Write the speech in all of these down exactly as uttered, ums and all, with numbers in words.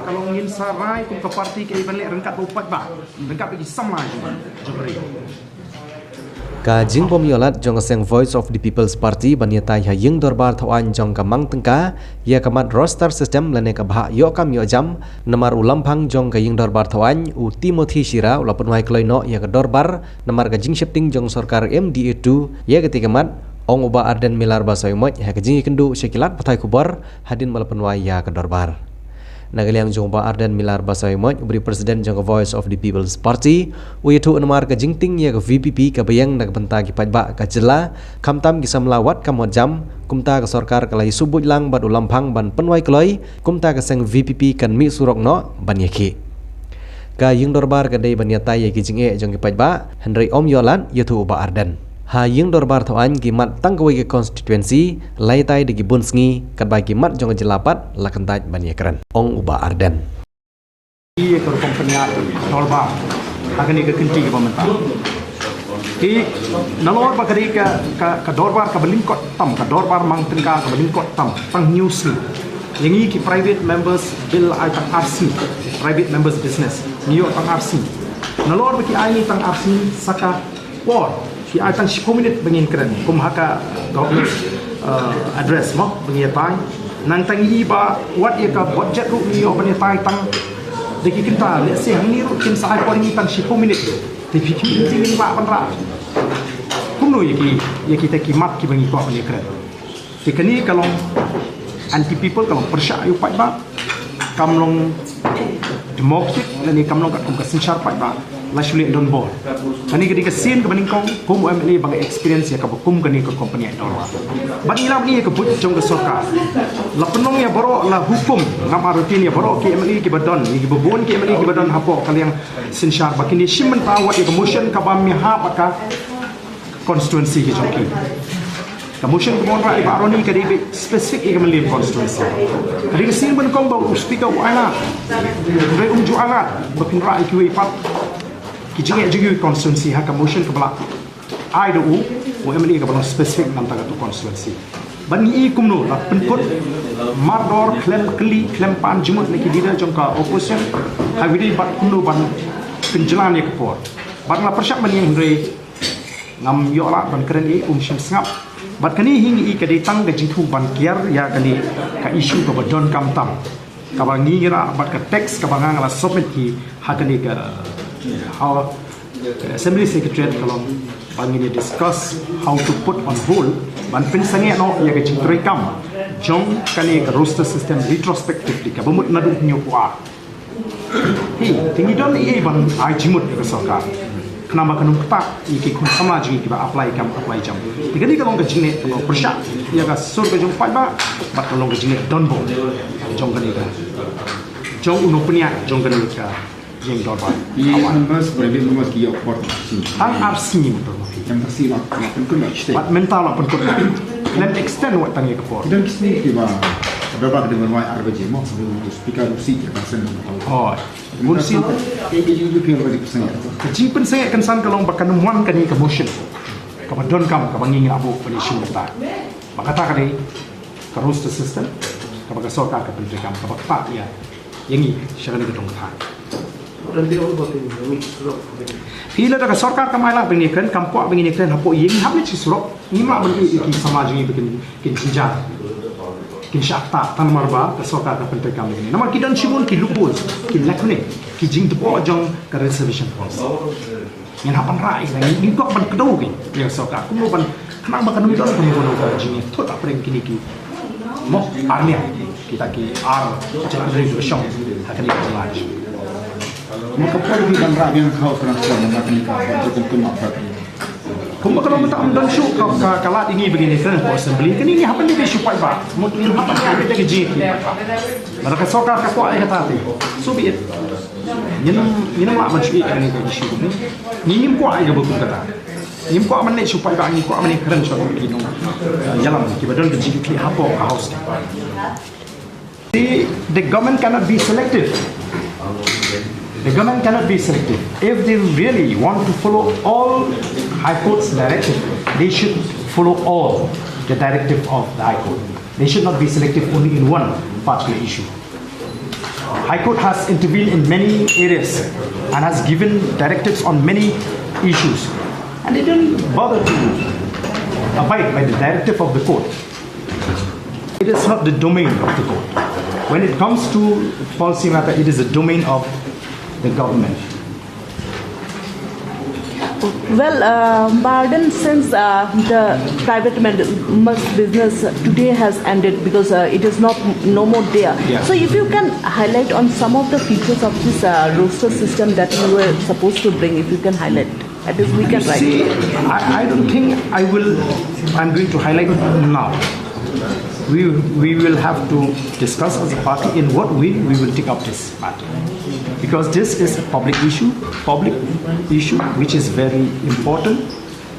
Ka long ngin sa rai kum ka party kaei ban leh ryngkat bad u paidbah, ryngkat bad ki samla jong ka ri. Ka jingbym ïoh lad jong ka seng Voice of the People's Party ban ïatai ha ïing dorbar thaw aiñ jong ka mang tyngka ïa ka mat roster system lane ka bhah ïoh kam ïoh jam, namar u lamphang jong ka ïing dorbar thaw aiñ u Timothy Shira u la pynwai kloi noh ïa ka dorbar namar ka jingsheptieng jong sorkar M D A two ïa katei ka mat, ong u Bah Ardent Miller Basaiawmoit ha ka jingïakynduh sha ki lad pathai khubor hadien ba la pynwai ïa ka dorbar. Na ka liang jong u Bah Ardent Miller Basaiawmoit, u ba dei president jong ka Voice of the People's Party, u ïathuh namar ka jingtieng ïa ka V P P kaba ïeng na ka bynta ki paidbah ka jylla, khamtam ki samla wat kam wat jam, kumta ka sorkar ka la ïasuk buit lang bad u lamphang ban pynwai kloi, kumta ka seng V P P kan mih surok noh ban ïakhih. Ka ïing dorbar ka dei ban ïatai ïa ki jingeh jong ki paidbah, hynrei ym ïoh lad, ïathuh u Bah Ardent. Ha ïing dorbar thaw aiñ ki mat tang kawei ka constituency, la ïatai da ki bun sngi, katba ki mat jong ka jylla pat la kyntait ban ïakren, ong u Bah Ardent. Ïa ka rukom pynïaid dorbar ha kane ka kynti kaba mynta. Te nalor ba ka dei ka, ka, ka dorbar kaba lyngkot tam, ka dorbar mang tyngka kaba lyngkot tam, tang hynñiew sngi. Ïa ngi ki private members bill ai tang ar sngi, private members business, ngi ïoh tang ar sngi. Nalor ba ki ai ngi tang ar sngi sa ka por, ki ai tang shiphew minit ba ngin kren kum ha ka governor's, uh, address mo ba ngi ïatai. Nangta ngi i ba wat ïa ka budget ruh ngi ïoh ban ïatai tang da ki kynta, lehse hangne ruh kin sa ai por ngi tang shiphew minit. Te phi ki minit ngin lah ban rah kumno ïa ki, ïa kita ki mat kiba ngi kwah ban ïakren. Te kane ka long anti people, ka long pyrshah ïa u paidbah, kam long democratic lane kam long katkum ka synshar paidbah. La shu leh donbor. Kane ka dei ka sien kaba nyngkong kum u M L A ba nga experience ïa kaba kum kane ka company ïa dorbar. Bad ngi lap ïa ka buit jong ka sorkar. La pynlong ïa baroh, la hukum, ngam artatien ïa baroh ki M L A kiba don, ïa kiba bun ki M L A kiba don hapoh ka liang synshar ba kin ïa shim bynta wat ïa ka motion kaba ïa hap ka constituency ka jong ki. Ka motion kaba wanrah i Bah Ronnie ka dei beit specific ïa ka Mylliem constituency. Ka dei ka sien ba nyngkong ba u speaker u ai lad. Hynrei um ju ai lad ba phin rah ïa kiwei pat ki jingeh jong kiwei constituency ha ka motion kaba la ai da u, u M L A kaba long specific na bynta katu constituency. Ban ngi i kumno la pynkut mardor khlem kylli khlem pan jingmut na ki leader jong ka opposition. Ha kaba ïadei bad kumno ban pynjlan ïa ka por. Bad la pyrshah ban ïeng hynrei ngam ïoh lad ban kren ei, um shym sngap. Bad kane hi ngi i ka dei tang ka jingthmu ban kiar ïa kane ka issue kaba donkam tam, kaba ngi ngi rah bad ka text kaba nga nga la submit hi ha kane ka, ha ka Assembly Secretariat ka long ba ngin ïa discuss how to put on hold ban pynsangeh noh ïa ka jingtrei kam jong kane ka roster system retrospectively kaba mut naduh hynñiewphew ar. Hi, te ngi don ei ei ban ai jingmut ïa ka sorkar. Khnang ba kan ym ktah ïa ki khun samla jong ngi kiba apply kam apply jam. Te kane ka long ka jingleh kaba pyrshah ïa ka sur ka jong u paidbah bad ka long ka jingleh donbor jong kane ka, jong u nongpynïaid jong kane ka ïing dorbar. Ki members, private members ki ïoh por tang ar sngi. Tang ar sngi motor ma phi. Tang ar sngi la, la pynkut la extend. Bad mynta la pynkut la. Lem extend wat tang ïa ka por. Ki don ki sngi kiba dorbar ka dei ban wai ar baje mo, speaker ruh sih ka send. Oh. Bun sien. Ka jingpynsangeh kynsan ka long ba kan ym wan kane ka motion kaba donkam kaba ngi ngi la buh ban issue mynta. Ba kata ka dei ka roster system kaba ka sorkar ka pyntreikam kaba ktah ïa ïa ngi sha kane ka dong ka thaiñ. Phi, lada ka sorkar kam ai lad ba ngin ïakren, kam kwah ba ngin ïakren hapoh ïing, hap leit sha surok. Ngim lah ban ïoh ïa ki samla jong ngi ba kin, kin jynjar, kin shah ktah tang namar ba ka sorkar ka pyntreikam ïa kane. Namar ki don shibun ki loopholes, ki laconic, ki jingdep jong ka reservation policy. Ngin hap ban rah ïa ngi, ngi kwah ban kdew ïa ka sorkar kumno ban khnang ba kan ym don kumno kumno ka jingïathuh hapdeng kine ki, mo, ar liang, kita ki ar jaitbynriew kiba shong ha kane ka jylla. Mo, ka por phi ban rah biang ka House Council, mo, na kane ka por phi ban kynmaw ka. Kumba ka long mynta ym don shuh ka, ka, ka lad ïa ngi ba ngin ïakren hapoh Assembly. Kane ngi hap ban ïa shu paidbah. Mut ngin hap ban ïa ka jingïakynduh. Lada ka sorkar ka kwah ïa kata te, so be it. Ngin, ngin ym lah ban shu ïa kane ka issue kumne. Ngi ngim kwah ïa kaba kum kata. Ngim kwah ban leit shu paidbah, ngi kwah ban ïakren sha ki nong, eh, ïalam kiba don ka jingkitkhlieh hapoh ka House. The, the government cannot be selective. The government cannot be selective. If they really want to follow all High Court's directive, they should follow all the directive of the High Court. They should not be selective only in one particular issue. High Court has intervened in many areas and has given directives on many issues, and they didn't bother to abide by the directive of the court. It is not the domain of the court. When it comes to policy matter, it is the domain of the government. Well, uh, Bah Ardent, since uh, the private members' business today has ended because uh, it is not no more there. Yeah. So, if you can highlight on some of the features of this uh, roster system that you were supposed to bring, if you can highlight, at least we can write. See, I, I don't think I will. I'm going to highlight now. We we will have to discuss as a party in what way we will take up this matter, because this is a public issue, public issue which is very important,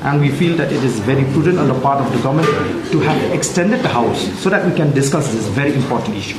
and we feel that it is very prudent on the part of the government to have extended the house so that we can discuss this very important issue.